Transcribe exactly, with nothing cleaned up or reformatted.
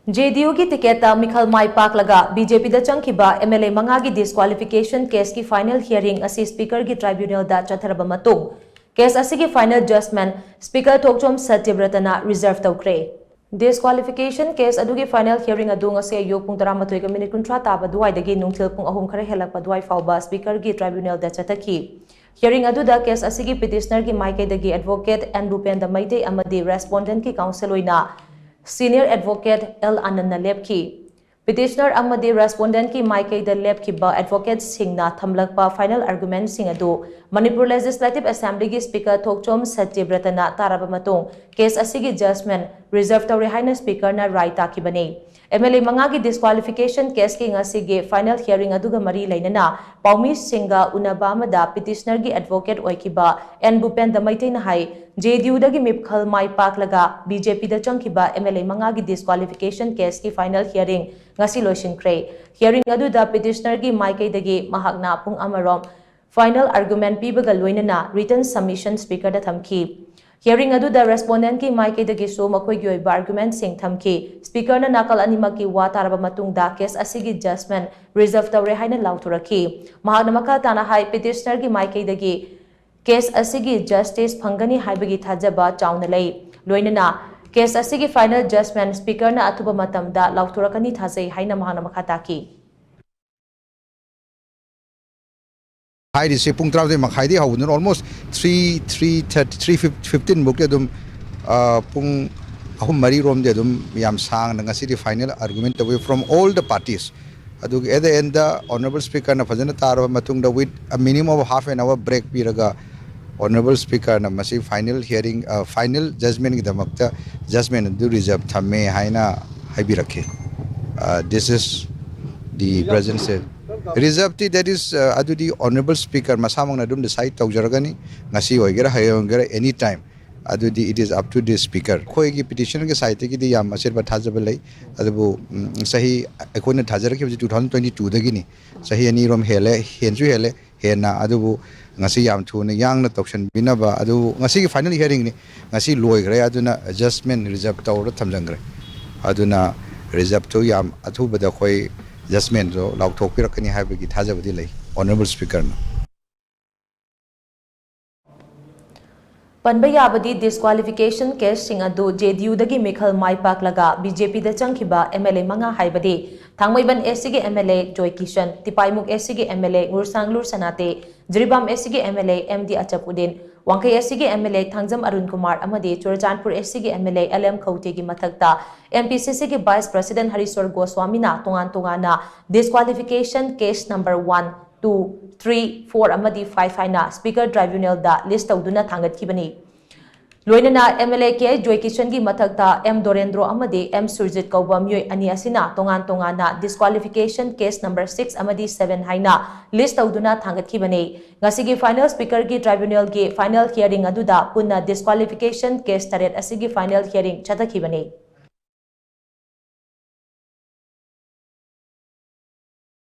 J ꯗꯤ ꯌꯨꯒꯤ ꯇꯤꯀꯦꯠꯇ ꯃꯤꯈꯜ ꯃꯥꯏ ꯄꯥꯛꯂꯒ B J ꯄꯤꯗ ꯆꯪꯈꯤꯕ ꯑꯦꯝ ꯑꯦꯜ ꯑꯦ ꯃꯉꯥꯒꯤ ꯗꯤꯁꯀ꯭ꯋꯥꯂꯤꯐꯤꯀꯦꯁꯟ ꯀꯦꯁꯀꯤ ꯐꯥꯏꯅꯦꯜ ꯍꯤꯌꯔꯤꯡ ꯑꯁꯤ ꯁ꯭ꯄꯤꯀꯔꯒꯤ ꯇ꯭ꯔꯥꯏꯕ꯭ꯌꯨꯅꯦꯜꯗ ꯆꯠꯊꯔꯕ ꯃꯇꯨꯡ, ꯀꯦꯁ ꯑꯁꯤꯒꯤ ꯐꯥꯏꯅꯦꯜ ꯖꯖꯃꯦꯟ ꯁ꯭ꯄꯤꯀꯔ ꯊꯣꯛꯆꯣꯝ ꯁꯇ꯭ꯌꯕ꯭ꯔꯇꯅ ꯔꯤꯖꯔꯚ ꯇꯧꯈ꯭ꯔꯦ꯫ ꯗꯤꯁꯀ꯭ꯋꯥꯂꯤꯐꯤꯀꯦꯁꯟ ꯀꯦꯁ ꯑꯗꯨꯒꯤ ꯐꯥꯏꯅꯦꯜ ꯍꯤꯌꯔꯤꯡ ꯑꯗꯨ ꯉꯁꯤ ꯑꯌꯨꯛ ꯄꯨꯡ ꯇꯔꯥꯃꯥꯊꯣꯏꯒ ꯃꯤꯅꯤꯠ ꯀꯨꯟꯊ꯭ꯔꯥ ꯇꯥꯕ ꯑꯗꯨꯋꯥꯏꯗꯒꯤ ꯅꯨꯡꯊꯤꯜ ꯄꯨꯡ ꯑꯍꯨꯝ ꯈꯔ ꯍꯦꯜꯂꯛꯄ ꯑꯗꯨꯋꯥꯏ ꯐꯥꯎꯕ ꯁ꯭ꯄꯤꯀꯔꯒꯤ ꯇ꯭ꯔꯥꯏꯕ꯭ꯌꯨꯅꯦꯜꯗ ꯆꯠꯊꯈꯤ꯫ ꯍꯤꯌꯔꯤꯡ ꯑꯗꯨꯗ ꯀꯦꯁ ꯑꯁꯤꯒꯤ ꯄꯤꯇꯤꯁꯅꯔꯒꯤ ꯃꯥꯏꯀꯩꯗꯒꯤ ꯑꯦꯗꯚꯣꯀꯦꯠ ꯑꯦꯟ ꯚꯨꯄꯦꯟꯗ ꯃꯩꯇꯩ ꯑꯃꯗꯤ ꯔꯦꯁꯄꯣꯟꯗꯦꯟꯠꯀꯤ ꯀꯥꯎꯟꯁꯤꯜ ꯑꯣꯏꯅ ꯁꯤꯅꯤꯌꯔ ꯑꯦꯗꯚꯣꯀꯦꯠ ꯑꯦꯜ ꯑꯥꯅꯟꯗꯅ ꯂꯦꯞꯈꯤ꯫ ꯄꯤꯇꯤꯁꯅꯔ ꯑꯃꯗꯤ ꯔꯦꯁꯄꯣꯟꯗꯦꯟꯠꯀꯤ ꯃꯥꯏꯀꯩꯗ ꯂꯦꯞꯈꯤꯕ ꯑꯦꯗꯚꯣꯀꯦꯠꯁꯤꯡꯅ ꯊꯝꯂꯛꯄ ꯐꯥꯏꯅꯦꯜ ꯑꯥꯔꯒꯨꯃꯦꯟꯠꯁꯤꯡ ꯑꯗꯨ ꯃꯅꯤꯄꯨꯔ ꯂꯦꯖꯤꯁꯂꯦꯇꯤꯚ ꯑꯦꯁꯦꯝꯕ꯭ꯂꯤꯒꯤ ꯁ꯭ꯄꯤꯀꯔ ꯊꯣꯛꯆꯣꯝ ꯁꯇ꯭ꯌꯕ꯭ꯔꯇꯅ ꯇꯥꯔꯕ ꯃꯇꯨꯡ, ꯀꯦꯁ ꯑꯁꯤꯒꯤ ꯖꯖꯃꯦꯟ ꯔꯤꯖꯔꯚ ꯇꯧꯔꯦ ꯍꯥꯏꯅ ꯁ꯭ꯄꯤꯀꯔꯅ ꯔꯥꯏ ꯇꯥꯈꯤꯕꯅꯤ꯫ ꯑꯦꯝ ꯑꯦꯜ ꯑꯦ ꯃꯉꯥꯒꯤ ꯗꯤꯁꯀ꯭ꯋꯥꯂꯤꯐꯤꯀꯦꯁꯟ ꯀꯦꯁꯀꯤ ꯉꯁꯤꯒꯤ ꯐꯥꯏꯅꯦꯜ ꯍꯤꯌꯔꯤꯡ ꯑꯗꯨꯒ ꯃꯔꯤ ꯂꯩꯅꯅ ꯄꯥꯎꯃꯤꯁꯤꯡꯒ ꯎꯅꯕ ꯑꯃꯗ ꯄꯤꯇꯤꯁꯅꯔꯒꯤ ꯑꯦꯗꯚꯣꯀꯦꯠ ꯑꯣꯏꯈꯤꯕ ꯑꯦꯟ ꯚꯨꯄꯦꯟꯗ ꯃꯩꯇꯩꯅ ꯍꯥꯏ, ꯖꯦ ꯗꯤ ꯌꯨꯗꯒꯤ ꯃꯤꯈꯜ ꯃꯥꯏ ꯄꯥꯛꯂꯒ ꯕꯤ ꯖꯦ ꯄꯤꯗ ꯆꯪꯈꯤꯕ ꯑꯦꯝ ꯑꯦꯜ ꯑꯦ ꯃꯉꯥꯒꯤ ꯗꯤꯁꯀ꯭ꯋꯥꯂꯤꯐꯤꯀꯦꯁꯟ ꯀꯦꯁꯀꯤ ꯐꯥꯏꯅꯦꯜ ꯍꯤꯌꯔꯤꯡ ꯉꯁꯤ ꯂꯣꯏꯁꯤꯟꯈ꯭ꯔꯦ꯫ ꯍꯤꯌꯔꯤꯡ ꯑꯗꯨꯗ ꯄꯤꯇꯤꯁꯅꯔꯒꯤ ꯃꯥꯏꯀꯩꯗꯒꯤ ꯃꯍꯥꯛꯅ ꯄꯨꯡ ꯑꯃꯔꯣꯝ ꯐꯥꯏꯅꯦꯜ ꯑꯥꯔꯒꯨꯃꯦꯟꯠ ꯄꯤꯕꯒ ꯂꯣꯏꯅꯅ ꯔꯤꯇꯟ ꯁꯕꯃꯤꯁꯟ ꯁ꯭ꯄꯤꯀꯔꯗ ꯊꯝꯈꯤ꯫ ꯍꯤꯌꯔꯤꯡ ꯑꯗꯨꯗ ꯔꯦꯁꯄꯣꯟꯗꯦꯟꯠꯀꯤ ꯃꯥꯏꯀꯩꯗꯒꯤꯁꯨ ꯃꯈꯣꯏꯒꯤ ꯑꯣꯏꯕ ꯑꯥꯔꯒꯨꯃꯦꯟꯠꯁꯤꯡ ꯊꯝꯈꯤ꯫ ꯁ꯭ꯄꯤꯀꯔꯅ ꯅꯥꯀꯜ ꯑꯅꯤꯃꯛꯀꯤ ꯋꯥ ꯇꯥꯔꯕ ꯃꯇꯨꯡꯗ ꯀꯦꯁ ꯑꯁꯤꯒꯤ ꯖꯖꯃꯦꯟ ꯔꯤꯖꯔꯚ ꯇꯧꯔꯦ ꯍꯥꯏꯅ ꯂꯥꯎꯊꯣꯔꯛꯈꯤ꯫ ꯃꯍꯥꯛꯅ ꯃꯈꯥ ꯇꯥꯅ ꯍꯥꯏ, ꯄꯤꯇꯤꯁꯅꯔꯒꯤ ꯃꯥꯏꯀꯩꯗꯒꯤ ꯀꯦꯁ ꯑꯁꯤꯒꯤ ꯖꯁꯇꯤꯁ ꯐꯪꯒꯅꯤ ꯍꯥꯏꯕꯒꯤ ꯊꯥꯖꯕ ꯆꯥꯎꯅ ꯂꯩ꯫ ꯂꯣꯏꯅꯅ ꯀꯦꯁ ꯑꯁꯤꯒꯤ ꯐꯥꯏꯅꯦꯜ ꯖꯖꯃꯦꯟ ꯁ꯭ꯄꯤꯀꯔꯅ ꯑꯊꯨꯕ ꯃꯇꯝꯗ ꯂꯥꯎꯊꯣꯔꯛꯀꯅꯤ ꯊꯥꯖꯩ ꯍꯥꯏꯅ ꯃꯍꯥꯛꯅ ꯃꯈꯥ ꯇꯥꯈꯤ꯫ ꯍꯥꯏꯔꯤꯁꯦ ꯄꯨꯡ ꯇꯔꯥꯃꯥꯊꯣꯏ ꯃꯈꯥꯏꯗꯒꯤ ꯍꯧꯕꯗꯨꯅ almost three, three thirty, three fifteen ꯐꯥꯎꯗꯤ ꯑꯗꯨꯝ, ꯑ, ꯄꯨꯡ ꯑꯍꯨꯝ ꯃꯔꯤ ꯔꯣꯝꯗꯤ ꯑꯗꯨꯝ ꯌꯥꯝ ꯁꯥꯡꯅ ꯉꯁꯤꯗꯤ ꯐꯥꯏꯅꯦꯜ ꯑꯥꯔꯒꯨꯃꯦꯟ ꯇꯧꯋꯤ from all the parties. ꯑꯗꯨꯒ at the end honourable ꯁ꯭ꯄꯤꯀꯔꯅ ꯐꯖꯅ ꯇꯥꯔꯕ ꯃꯇꯨꯡꯗ with a minimum of half an hour break ꯄꯤꯔꯒ honourable ꯁ꯭ꯄꯤꯀꯔꯅ ꯃꯁꯤ ꯐꯥꯏꯅꯦꯜ ꯍꯤꯌꯔꯤꯡ, ꯑ, ꯐꯥꯏꯅꯦꯜ ꯖꯖꯃꯦꯟꯒꯤꯗꯃꯛꯇ ꯖꯖꯃꯦꯟ ꯑꯗꯨ ꯔꯤꯖꯔꯚ ꯊꯝꯃꯦ ꯍꯥꯏꯅ ꯍꯥꯏꯕꯤꯔꯛꯈꯤ꯫ Uh, this is the present state. ꯔꯤꯖꯔꯚꯇꯤ that is, uh, ꯑꯗꯨꯗꯤ honourable ꯁ꯭ꯄꯤꯀꯔ ꯃꯁꯥꯃꯛꯅ ꯑꯗꯨꯝ ꯗꯤꯁꯥꯏꯗ ꯇꯧꯖꯔꯒꯅꯤ, ꯉꯁꯤ ꯑꯣꯏꯒꯦꯔꯥ, ꯍꯌꯦꯡ ꯑꯣꯏꯒꯦꯔꯥ, any time. ꯑꯗꯨꯗꯤ it is up to the speaker. ꯑꯩꯈꯣꯏꯒꯤ ꯄꯤꯇꯤꯁꯅꯔꯒꯤ ꯁꯥꯏꯠꯇꯒꯤꯗꯤ ꯌꯥꯝ ꯑꯆꯦꯠꯄ ꯊꯥꯖꯕ ꯂꯩ, ꯑꯗꯨꯕꯨ, ꯎꯝ, ꯆꯍꯤ ꯑꯩꯈꯣꯏꯅ ꯊꯥꯖꯔꯛꯈꯤꯕꯁꯤ two thousand twenty two ꯗꯒꯤꯅꯤ, ꯆꯍꯤ ꯑꯅꯤꯔꯣꯝ ꯍꯦꯜꯂꯦ, ꯍꯦꯟꯁꯨ ꯍꯦꯜꯂꯦ ꯍꯦꯟꯅ, ꯑꯗꯨꯕꯨ ꯉꯁꯤ ꯌꯥꯝ ꯊꯨꯅ ꯌꯥꯡꯅ ꯇꯧꯁꯤꯟꯕꯤꯅꯕ꯫ ꯑꯗꯨꯕꯨ ꯉꯁꯤꯒꯤ ꯐꯥꯏꯅꯦꯜ ꯍꯤꯌꯔꯤꯡꯅꯤ, ꯉꯁꯤ ꯂꯣꯏꯈ꯭ꯔꯦ, ꯑꯗꯨꯅ ꯖꯖꯃꯦꯟ ꯔꯤꯖꯔꯚ ꯇꯧꯔ ꯊꯝꯖꯟꯈ꯭ꯔꯦ꯫ ꯑꯗꯨꯅ ꯔꯤꯖꯔꯞꯇꯨ ꯌꯥꯝ ꯑꯊꯨꯕꯗ ꯑꯩꯈꯣꯏ ꯖꯁꯃꯦꯟꯗꯣ ꯂꯥꯎꯊꯣꯛꯄꯤꯔꯛꯀꯅꯤ ꯍꯥꯏꯕꯒꯤ ꯊꯥꯖꯕꯗꯤ ꯂꯩ ꯑꯣꯅꯔꯦꯕꯜ ꯁ꯭ꯄꯤꯀꯔꯅ꯫ ꯄꯟꯕ ꯌꯥꯕꯗꯤ ꯗꯤꯁꯀ꯭ꯋꯥꯂꯤꯐꯤꯀꯦꯁꯟ ꯀꯦꯁꯁꯤꯡ ꯑꯗꯨ ꯖꯦ ꯗꯤ ꯌꯨꯗꯒꯤ ꯃꯤꯈꯜ ꯃꯥꯏ ꯄꯥꯛꯂꯒ ꯕꯤ ꯖꯦ ꯄꯤꯗ ꯆꯪꯈꯤꯕ ꯑꯦꯝ ꯑꯦꯜ ꯑꯦ ꯃꯉꯥ ꯍꯥꯏꯕꯗꯤ ꯊꯥꯡꯃꯩꯕꯟ ꯑꯦꯁ ꯁꯤꯒꯤ ꯑꯦꯝ ꯑꯦꯜ ꯑꯦ ꯖꯣꯏ ꯀꯤꯁꯟ, ꯇꯤꯄꯥꯏꯃꯨꯛ ꯑꯦꯁ ꯁꯤꯒꯤ M L A Ngursanglur Sanate, Jiribam S ꯁꯤꯒꯤ M L A M D Achabuddin, Wangkhei S ꯁꯤꯒꯤ M L A Thangjam Arun Kumar ꯑꯃꯗꯤ ꯆꯨꯔꯆꯥꯟꯄꯨꯔ ꯑꯦꯁ ꯁꯤꯒꯤ M L A L M ꯈꯧꯇꯦꯒꯤ ꯃꯊꯛꯇ ꯑꯦꯝ ꯄꯤ ꯁꯤ ꯁꯤꯒꯤ ꯚꯥꯏꯁ ꯄ꯭ꯔꯁꯤꯗꯦꯟ ꯍꯔꯤꯁꯣꯔ ꯒꯣꯁ꯭ꯋꯥꯃꯤꯅ ꯇꯣꯉꯥꯟ ꯇꯣꯉꯥꯟꯅ disqualification case number one, two, three, four ꯑꯃꯗꯤ ꯐꯥꯏꯚ ꯍꯥꯏꯅ ꯁ꯭ꯄꯤꯀꯔ ꯇ꯭ꯔꯥꯏꯕ꯭ꯌꯨꯅꯦꯜꯗ ꯂꯤꯁ ꯇꯧꯗꯨꯅ ꯊꯥꯡꯒꯠꯈꯤꯕꯅꯤ꯫ ꯂꯣꯏꯅꯅ M L A K H ꯖꯣꯏꯀꯤꯁꯟꯒꯤ ꯃꯊꯛꯇ ꯑꯦꯝ ꯗꯣꯔꯦꯟꯗ꯭ꯔꯣ ꯑꯃꯗꯤ ꯑꯦꯝ ꯁꯨꯔꯖꯤꯠ ꯀꯧꯕ ꯃꯤꯑꯣꯏ ꯑꯅꯤ ꯑꯁꯤꯅ ꯇꯣꯉꯥꯟ ꯇꯣꯉꯥꯟꯅ ꯗꯤꯁꯀ꯭ꯋꯥꯂꯤꯐꯤꯀꯦꯁꯟ ꯀꯦꯁ ꯅꯝꯕꯔ ꯁꯤꯛꯁ ꯑꯃꯗꯤ ꯁꯚꯦꯟ ꯍꯥꯏꯅ ꯂꯤꯁ ꯇꯧꯗꯨꯅ ꯊꯥꯡꯒꯠꯈꯤꯕꯅꯤ꯫ ꯉꯁꯤꯒꯤ ꯐꯥꯏꯅꯦꯜ ꯁ꯭ꯄꯤꯀꯔꯒꯤ ꯇ꯭ꯔꯥꯏꯕ꯭ꯌꯨꯅꯦꯜꯒꯤ ꯐꯥꯏꯅꯦꯜ ꯍꯤꯌꯔꯤꯡ ꯑꯗꯨꯗ ꯄꯨꯟꯅ ꯗꯤꯁꯀ꯭ꯋꯥꯂꯤꯐꯤꯀꯦꯁꯟ ꯀꯦꯁ ꯇꯔꯦꯠ ꯑꯁꯤꯒꯤ ꯐꯥꯏꯅꯦꯜ ꯍꯤꯌꯔꯤꯡ ꯆꯠꯊꯈꯤꯕꯅꯤ꯫